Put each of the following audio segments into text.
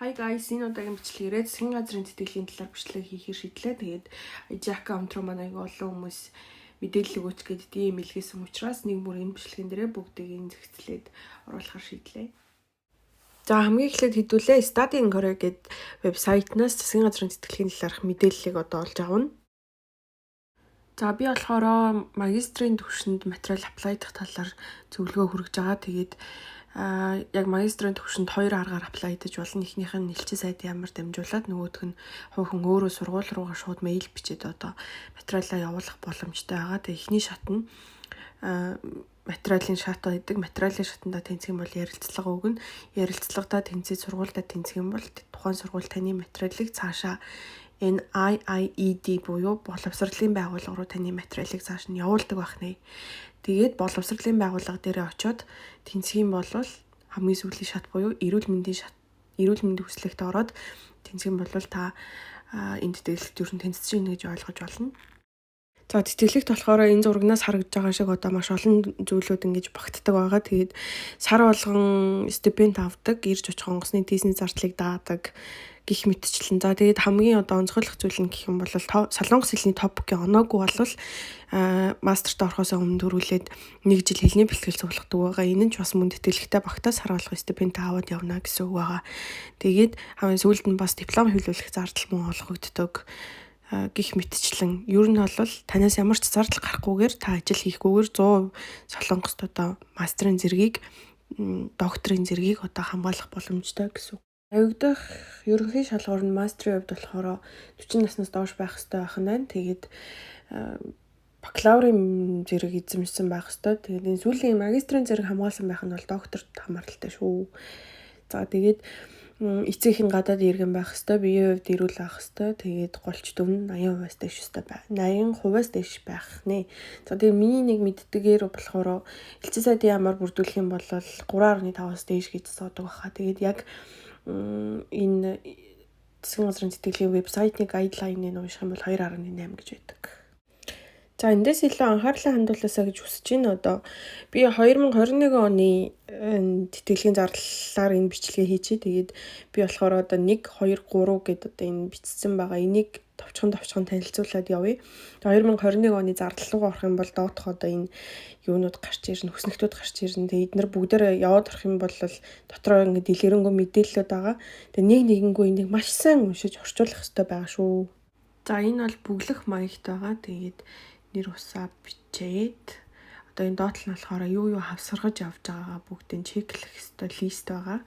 Hi guys, энэ удаагийн бичлэгээрээ засгийн газрын тэтгэлийн талаар бичлэг хийхээр шийдлээ. Тэгээд IG аккаунт руу манай айгүй олон хүмүүс мэдээлэл өгөөч гээд DM илгээсэн учраас нэг бүр энэ бичлэгэн дээрээ бүгдийг нь зэгцлээд оруулахар шийдлээ. За, хамгийн эхлээд хэдүүлээ Study in Korea гээд вебсайтнаас засгийн газрын тэтгэлийн талаарх мэдээллийг одоо олж авна. За, би болохоор магистрийн түвшинд материал apply дах талаар зөвлөгөө хүргэж байгаа. Тэгээд яг магистрийн түвшинд хоёр аргаар apply даж болно. Эхнийх нь элчин сайдын яамаар дамжуулаад, нөгөөх нь хувь хүн өөрөө сургууль руугаа шууд мэйл бичээд одоо материалаа явуулах боломжтой байгаа. Тэгээ эхний шат нь материалын шат байдаг. Материалын шатандаа тэнцэх юм бол ярилцлага өгнө. Ярилцлагадаа тэнцээд сургуульдаа тэнцэх юм бол тухайн сургууль таны материалыг цаашаа NIIED буюу боловсролын байгууллага руу таны материалыг цааш нь явуулдаг байх нэ. Тэгээд боловсролын байгууллага дээрээ очиод тэнцэх юм бол хамгийн сүүлийн шат буюу эрүүл мэндийн шат, эрүүл мэндийн хүслэгт ороод тэнцэх юм бол та энэ тэтгэлэгт ер нь тэнцэж байна гэж ойлгож болно. За, тэтгэлэгт болохоор энэ зурагнаас харагдж байгаа шиг одоо маш олон зүйлүүд ингэж багтдаг байгаа. Тэгээд сар болгон стипенд авдаг, ирж очих онгоцны тийсний зардлыг даадаг гэх мэтчлэн. За, тэгээд хамгийн одоо онцгойлох зүйл нь гэх юм бол солонгос хэлний TOPIK-ийн оноогүй бол мастерт орохоос өмнө төрүүлээд нэг жил хэлний бэлтгэл цуглахдаг байгаа. Энэ нь ч бас мөн тэтгэлэгтэй багтаа сар болгон стипенд аваад явна гэсэн үг байгаа. Тэгээд хамгийн сүүлд нь бас диплом хэвлүүлэх зардал мөн олгогддог гэх мэтчлэн. Ер нь бол танаас ямар ч зардал гарахгүйгээр, та ажил хийхгүйгээр 100% Солонгост одоо мастрын зэргийг, докторын зэргийг одоо хамгаалах боломжтой гэсэн үг. Тавигдах ерөнхий шалгуур нь мастрын хувьд болохоор 40 наснаас доош байх хэрэгтэй байх нь байна. Тэгээд бакалаврын зэрэг эзэмшсэн байх хэрэгтэй. Тэгээд энэ сүүлийн магистрын зэрэг хамгаалсан байх нь бол докторт хамааралтай шүү. За, тэгээд эцэгийнх нь гадаад иргэн байх ёстой, биеийн хувьд эрүүл байх ёстой. Тэгээд голч төв нь 80%-аас дээш ёстой бай. 80%-аас дээш байх нэ. За, тэгээд миний нэг мэддгээр болохоор элчин сайдын яамаар бүрдүүлэх юм бол 3.5-аас дээш гэж суудаг баха. Тэгээд яг энэ засгийн газрын тэтгэлийн вебсайтны guideline ыг унших юм бол 2.8 гэж байдаг. За, эндээс илүү анхаарлаа хандуулаасай гэж хүсэж байна. Одоо би 2021 оны тэтгэлийн зарлалаар энэ бичлэгээ хийчихье. Тэгээд би болохоор одоо 1 2 3 гэд одоо энэ бичсэн байгаа. Энийг товчхон товчхон танилцуулаад явъя. 2021 оны зардал руу орох юм бол доодох одоо энэ юунууд гарч ирнэ, хүснэгтүүд гарч ирнэ. Тэгээд эднэр бүгдээрээ яваад орох юм бол дотроо ингээд дэлгэрэнгүй мэдээллүүд байгаа. Тэгээд нэг нэгэнгүү энийг маш сайн уншиж орчуулах хэрэгтэй байгаа шүү. За, энэ бол бөглөх маягт байгаа. Тэгээд нэр усаа бичээд одоо энэ доотлол нь болохоор юу юу хавсаргаж явж байгаагаа бүгдийг check лэх ёстой list байгаа.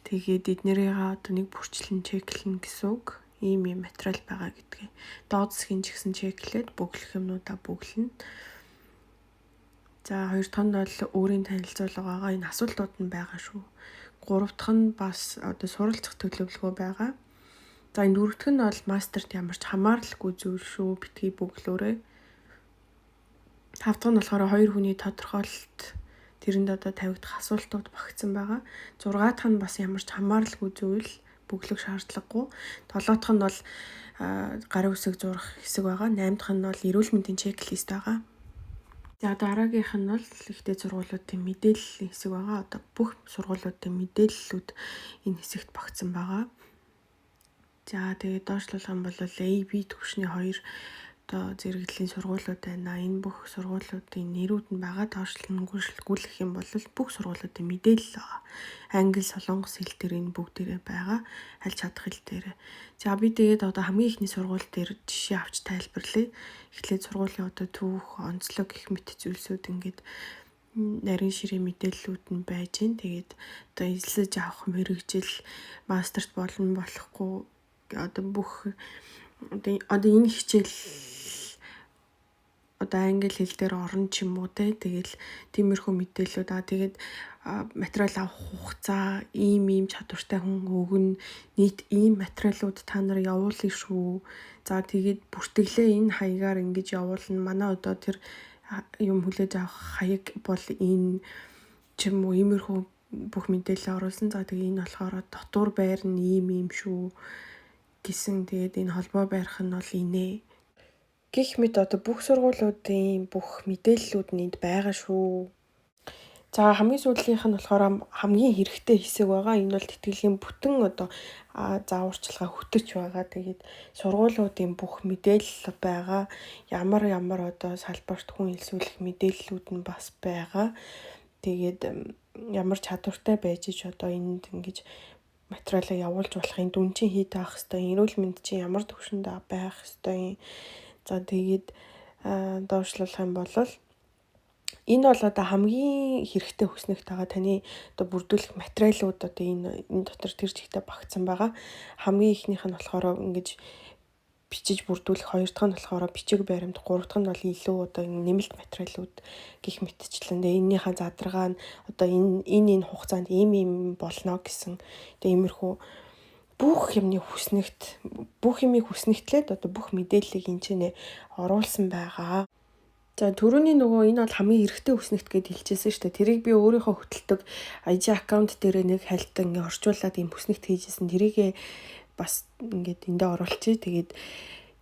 Тэгээд эднэрийг одоо нэг бүрчлэн check лэнэ гэсэн үг. Ийм ийм материал байгаа гэдгээ. Доод хэсгийн ч гэсэн check лээд бөглөх юмнуудаа бөглөнө. За, хоёр дахь нь бол өөрийн танилцуулга байгаа. Энэ асуултууд нь байгаа шүү. Гурав дахь нь бас одоо суралцах төлөвлөгөө байгаа. За, энэ дөрөв дэх нь бол мастерт ямар ч хамааралгүй зүйл шүү. Битгий бөглөөрэй. Тав дахь нь болохоор хоёр хүний тодорхойлолт, тэрэнд одоо тавигдах асуултууд багтсан байгаа. Зургаа дахь нь бас ямар ч хамааралгүй зүйл, бөглөх шаардлагагүй. Долоо дахь нь бол гарын үсэг зурах хэсэг байгаа. Найм дахь нь бол эрүүл мэндийн checklist байгаа. За, дараагийнх нь бол ихтэй сургуулиудын мэдээллийн хэсэг байгаа. Одоо бүх сургуулиудын мэдээллүүд энэ хэсэгт багтсан байгаа. За, тэгээд доошлуулах юм бол A, B түвшний хоёр одоо зэрэглэлийн сургуулиуд байна. Энэ бүх сургуулиудын нэрүүд нь байгаа. Доошлонгүйшлгүүлэх юм бол бүх сургуулиудын мэдээлэл байгаа. Англи, солонгос хэл дээр энэ бүгдээрээ байгаа. Аль чадах хэл дээр. За, би тэгээд одоо хамгийн эхний сургууль дээр жишээ авч тайлбарлая. Эхлээд сургуулийн одоо түүх, онцлог гэх мэт зүйлсүүд ингээд нарийн ширээ мэдээллүүд нь байж гин. Тэгээд одоо эзлэж авах мэргэжил, мастерт болно болохгүй, одоо бүх одоо энэ хичээл одоо англи хэл дээр орно ч юм уу те, тэгэл тиймэрхүү мэдээллүүд. Тэгээд материал авах хугацаа, ийм ийм чадвартай хүн өгнө, нийт ийм материалууд та нар явуулъя шүү. За, тэгээд бүртгэлээ энэ хаягаар ингэж явуулна. Манай одоо тэр юм хүлээж авах хаяг бол энэ ч юм уу, иймэрхүү бүх мэдээлэл оруулсан. За, тэгээ энэ болохоор дотуур байр нь ийм ийм шүү гэсэн. Тэгээд энэ холбоо барих нь бол инээ гэх мэт одоо бүх сургуулиудын бүх мэдээллүүд нь энд байгаа шүү. За, хамгийн сүүлийнх нь болохоор хамгийн хэрэгтэй хэсэг байгаа. Энэ бол тэтгэлгийн бүтэн одоо зааварчилгаа хөтөч байгаа. Тэгээд сургуулиудын бүх мэдээлэл байгаа. Ямар ямар одоо салбарт хүн элсүүлэх мэдээллүүд нь бас байгаа. Тэгээд ямар чадвартай байж ич одоо энд ингэж материалаа явуулж болохын, дүн чинь хэд байх хэвээр, эрүүл мэнд чинь ямар түвшинд байх хэвээр. За, тэгээд доошлуулах юм бол энэ бол одоо хамгийн хэрэгтэй хүснэгт байгаа, таны одоо бүрдүүлэх материалууд одоо энэ дотор тэр чигтээ багтсан байгаа. Хамгийн эхнийх нь болохоор ингэж бичиж бүрдүүлэх, хоёр дахь нь болохоор бичиг баримт, гурав дахь нь бол илүү одоо нэмэлт материалууд гэх мэтчлэн. Тэгээ энэнийхээ задаргаа нь одоо энэ энэ энэ хугацаанд ийм ийм болно гэсэн одоо иймэрхүү бүх юмны хүснэгт, бүх юмыг хүснэгтлээд одоо бүх мэдээллийг энэ ч нэ оруулсан байгаа. За, түрүүний нөгөө энэ бол хамгийн хэрэгтэй хүснэгт гээд хэлчихсэн шүү дээ. Тэрийг би өөрийнхөө хөтэлдэг IG аккаунт дээр нэг хальт ингээ орчуулад ийм хүснэгт хийжсэн. Тэрийгээ бас ингээд эндээ оруулчих. Тэгээд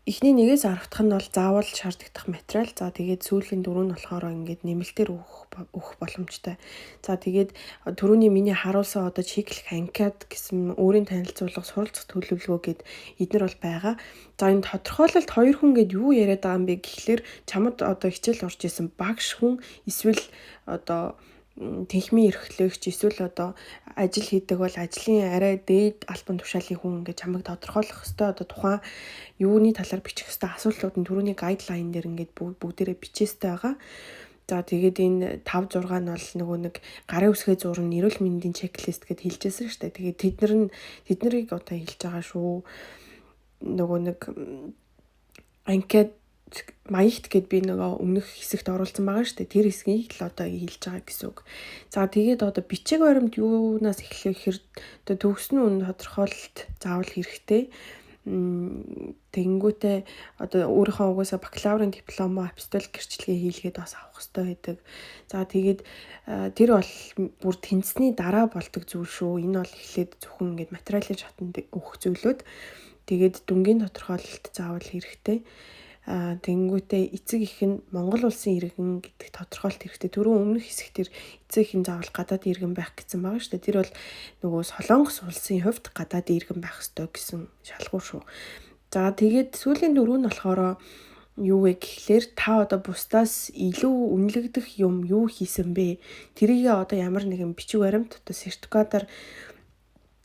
эхний 1-ээс 10 дахь нь бол заавал шаардлагатай материал. За, тэгээд сүүлийн дөрөв нь болохоор ингээд нэмэлтээр өгөх боломжтой. За, тэгээд түрүүний миний харуулсан одоо чиглэх анкет гэсэн, өөрийн танилцуулга, суралцах төлөвлөгөө гээд эднэр бол байгаа. За, энэ тодорхойлолт хоёр хүн гээд юу яриад байгаа юм бэ гэхлээр чамд одоо хичээл орж исэн багш хүн эсвэл одоо танхимын эрхлөгч, эсвэл одоо ажил хийдэг бол ажлын арай дээд албан тушаалын хүн ингээд чамайг тодорхойлох хэвээр, одоо тухайн юуны талаар бичих хэвээр асуултууд нь түрүүний guideline дээр ингээд бүгдээрээ бичээстэй байгаа. За, тэгээд энэ 5 6 нь бол нөгөө нэг гарын үсгээ зурна, эрүүл мэндийн checklist гэд хэлжсэн шүү дээ. Тэгээд тэд нар нь тэднэрийг одоо хэлж байгаа шүү. Нөгөө нэг анкет маягт гэд би нөгөө өмнөх хэсэгт оруулсан байгаа шүү дээ. Тэр хэсгийг л одоо хэлж байгаа гэсэн үг. За, тэгээд одоо бичиг баримт юунаас эхлэх гэхээр одоо төгссөн үн тодорхойлолт заавал хэрэгтэй. Тэгэнгүүтээ одоо өөрийнхөө угаасаа бакалаврын дипломо, апостил гэрчлэгээ хийлгээд бас авах хэрэгтэй байдаг. За, тэгээд тэр бол бүр тэнцсэний дараа болдог зүйл шүү. Энэ бол эхлээд зөвхөн ингээд материалын шатанд өгөх зүйлүүд. Тэгээд дүнгийн тодорхойлолт заавал хэрэгтэй. Тэгэнгүүтээ эцэг эх нь Монгол улсын иргэн гэдэг тодорхойлолт хэрэгтэй. Түрүүн өмнөх хэсэг тэр эцэг эх нь заавал гадаад иргэн байх гэсэн байгаа шүү дээ. Тэр бол нөгөө Солонгос улсын хувьд гадаад иргэн байх ёстой гэсэн шалгуур шүү. За, тэгээд сүүлийн дөрөв нь болохоор юу вэ гэхлээр та одоо бусдаас илүү үнэлэгдэх юм юу хийсэн бэ? Тэрийгээ одоо ямар нэгэн бичиг баримт, одоо сертификатаар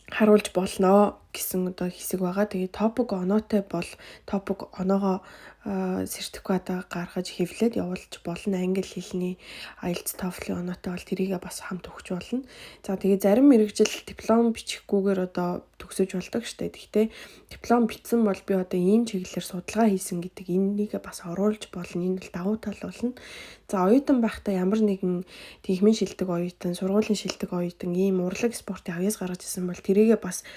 харуулж болно гэсэн одоо хэсэг байгаа. Тэгээд TOPIK оноотой бол TOPIK оноогоо, сертификатаа гаргаж хэвлээд явуулж болно. Англи хэлний IELTS, TOEFL-ийн оноотой бол тэрийгээ бас хамт өгч болно. За, тэгээд зарим мэргэжил диплом бичихгүйгээр одоо төгсөж болдог штэ. Гэхдээ диплом бичсэн бол би одоо ийм чиглэлээр судалгаа хийсэн гэдэг энэнийг бас оруулж болно. Энэ бол давуу тал болно. За, оюутан байхдаа ямар нэгэн танхимын шилдэг оюутан, сургуулийн шилдэг оюутан, ийм урлаг спортын авьяас гаргаж ирсэн бол тэрийгээ бас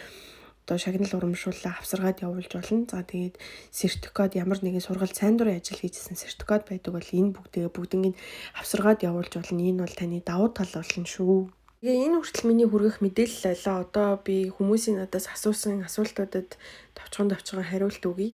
одоо шагнал урамшууллаа авсаргаад явуулж болно. За, тэгээд сертификат, ямар нэгэн сургалт, сайн дурын ажил хийжсэн сертификат байдаг бол энэ бүгдээ бүгднийг авсаргаад явуулж болно. Энэ бол таны давуу тал болно шүү. Тэгээ энэ хүртэл миний хүргэх мэдээлэл байлаа. Одоо би хүмүүсийн надаас асуусан асуултуудад товчхон товчхон хариулт өгье.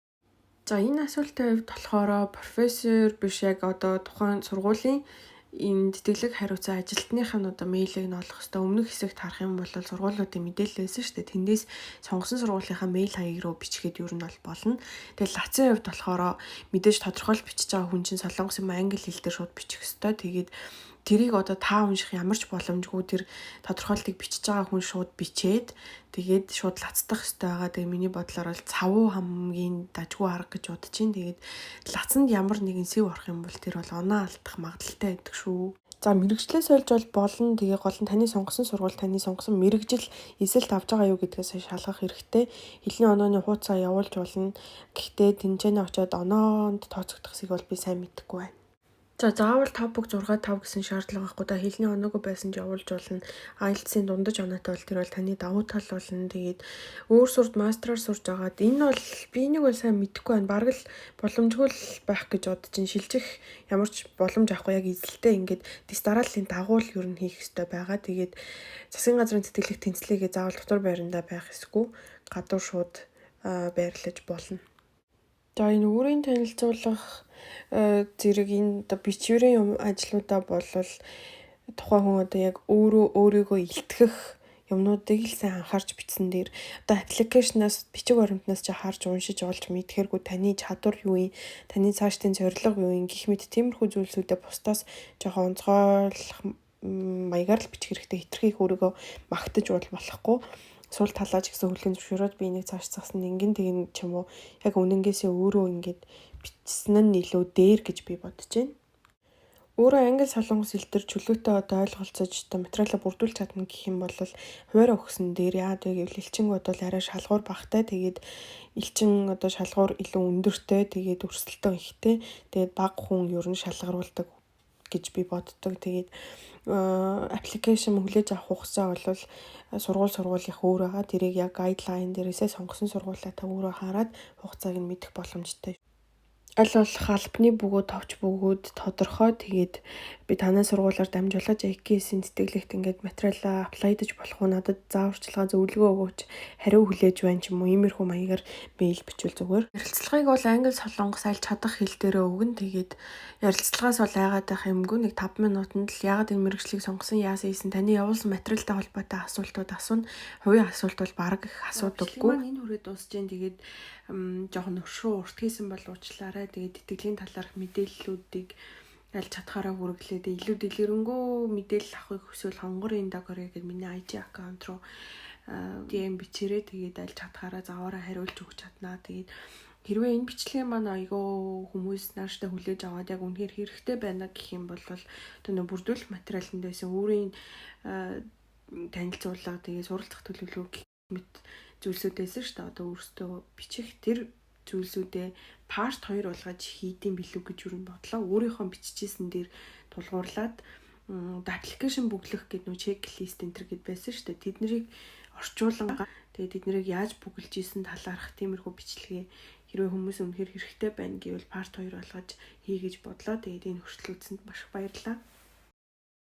За, энэ асуултын хувьд болохоор профессор биш, яг одоо тухайн сургуулийн энэ тэтгэлэг хариуцсан ажилтных нь одоо мэйлийг нь олох хэрэгтэй. Өмнөх хэсэгт харах юм бол сургуулиудын мэдээлэл байсан шүү дээ. Тэндээс сонгосон сургуулийнхаа мэйл хаяг руу бичгээд ер нь бол болно. Тэгэл лацын хувьд болохоор мэдээж тодорхойлол бичиж байгаа хүн чинь солонгос юм, англи хэл дээр шууд бичих хэрэгтэй. Тэгээд тэрийг одоо та унших ямар ч боломжгүй, тэр тодорхойлолтыг бичиж байгаа хүн шууд бичээд, тэгээд шууд лацдах хэрэгтэй байгаа. Тэгээ миний бодлоор бол цавуу хамгийн дажгүй арга гэж бодож чинь. Тэгээд лацанд ямар нэгэн сэв орох юм бол тэр бол оноо алдах магадлалтай байдаг шүү. За, мэргэжлээ сольж бол болно. Тэгээ гол нь таны сонгосон сургууль, таны сонгосон мэргэжил эсэлт авч байгаа юу гэдгээс шалгах хэрэгтэй. Хэлний онооны хууцаа явуулж болно. Гэхдээ тэнцэнэ очиод оноонд тооцогдох хэсгийг бол би сайн мэдэхгүй байна. За, заавал TOPIK 6 5 гэсэн шаардлага байхгүй да. Хэлний оноогүй байсан ч явуулж болно. IELTS-ийн дундаж оноотой бол тэр бол таны давуу тал болно. Тэгээд өөр сурд мастраар сурж агаад энэ бол би энийг бол сайн мэдэхгүй байна. Бараг л боломжгүй л байх гэж бодож чинь, шилжих ямар ч боломж авахгүй, яг эзэлтэй ингээд дэс дарааллын дагуу л ер нь хийх ёстой байгаа. Тэгээд засгийн газрын тэтгэлэг тэнцлэгээ заавал дотор байрандаа байх эсгүй гадуур шууд байрлаж болно. За, энэ өөрийн танилцуулах зэрэг энэ одоо бичвэрийн юм ажлуудаа болвол Тухайн хүн одоо яг өөрөө өөрийгөө илтгэх юмнуудыг л сайн анхаарч бичсэн дээр одоо application аас, бичиг баримтнаас чи харж уншиж олж мэдхээргүй таны чадвар юу юм, таны цаашдын зорилго юу юм гэх мэт тиймэрхүү зүйлсүүдээ бусдаас жоохон онцгойлох маягаар л бичих хэрэгтэй. Хэтэрхий их өөрийгөө магтаж бол болохгүй. Сул талаа ч гэсэн хүлээн зөвшөөрөөд, би энийг цааш засна, ингэн тэгин ч юм уу, яг үнэнгээсээ өөрөө ингээд бичсэн нь илүү дээр гэж би бодож байна. Өөрөө англи, солонгос хэл төр чөлөөтэй одоо ойлголцож, одоо материалаа бүрдүүлж чадна гэх юм бол хуваараа өгсөн дээр. Яагаад вэ гэвэл элчингүүд бол арай шалгуур багтай, тэгээд элчин одоо шалгуур илүү өндөртэй, тэгээд өрсөлдөөн ихтэй, тэгээд бага хүн ер нь шалгаруулдаг гэж би боддог. Тэгээд application хүлээж авах хугацаа бол сургууль сургуулийнх өөр байгаа. Тэрийг яг guideline дээрээсээ сонгосон сургуулиа та өөрөө хараад хугацааг нь мэдэх боломжтой. Аль болох албаны бөгөөд, товч бөгөөд тодорхой, тэгээд би танай сургуулиар дамжуулаад AKS-ийн тэтгэлэгт ингээд материалаа apply даж болох уу, надад зааварчилгаа, зөвлөгөө өгөөч, хариу хүлээж байна ч юм уу, иймэрхүү маягаар мэйл бичвэл зүгээр. Ярилцлагыг бол англи, солонгос аль чадах хэл дээрээ өгнө. Тэгээд ярилцлагаас бол айгаад байх юмгүй, нэг 5 минутанд л яагаад энэ мэргэжлийг сонгосон, яасан хийсэн, таны явуулсан материалтай холбоотой асуултууд асууна. Хувийн асуулт бол бараг их асуудаггүй. Маань энэ хүрээд дуусж гин. Тэгээд жоохон өршөө урт хийсэн бол уучлаарай. Тэгээд тэтгэлийн талаарх мэдээллүүдийг аль чадхаараа хүргэлээ. Тэгээд илүү дэлгэрэнгүй мэдээлэл авахыг хүсвэл хонгор Индагори гэдэг миний IG аккаунт руу DM бичээрэй. Тэгээд аль чадхаараа заваараа хариулж өгч чаднаа. Тэгээд хэрвээ энэ бичлэгийн маань айгүй хүмүүс нааштай хүлээж аваад яг үнэхээр хэрэгтэй байна гэх юм бол одоо нөө бүрдүүлэх материаланд байсан өөрийн танилцуулга, тэгээ суралцах төлөвлөгөө гэх мэт зүйлсүүд байсан шүү дээ. Одоо өөрсдөө бичих тэр зүйлсүүдээ part 2 болгож хийдэм билүү гэж юу н бодлоо. Өөрийнхөө биччихсэн дээр тулгуурлаад application бөглөх гэдэг нөө checklist энэ төр гэд байсан шүү дээ. Тэднийг орчуулан, тэгээд тэднийг яаж бөглөж исэн талаарх тиймэрхүү бичлэгээ хэрвээ хүмүүс үнэхээр хэрэгтэй байна гэвэл part 2 болгож хий гэж бодлоо. Тэгээд энэ хүртэл үзсэнд маш их баярлалаа.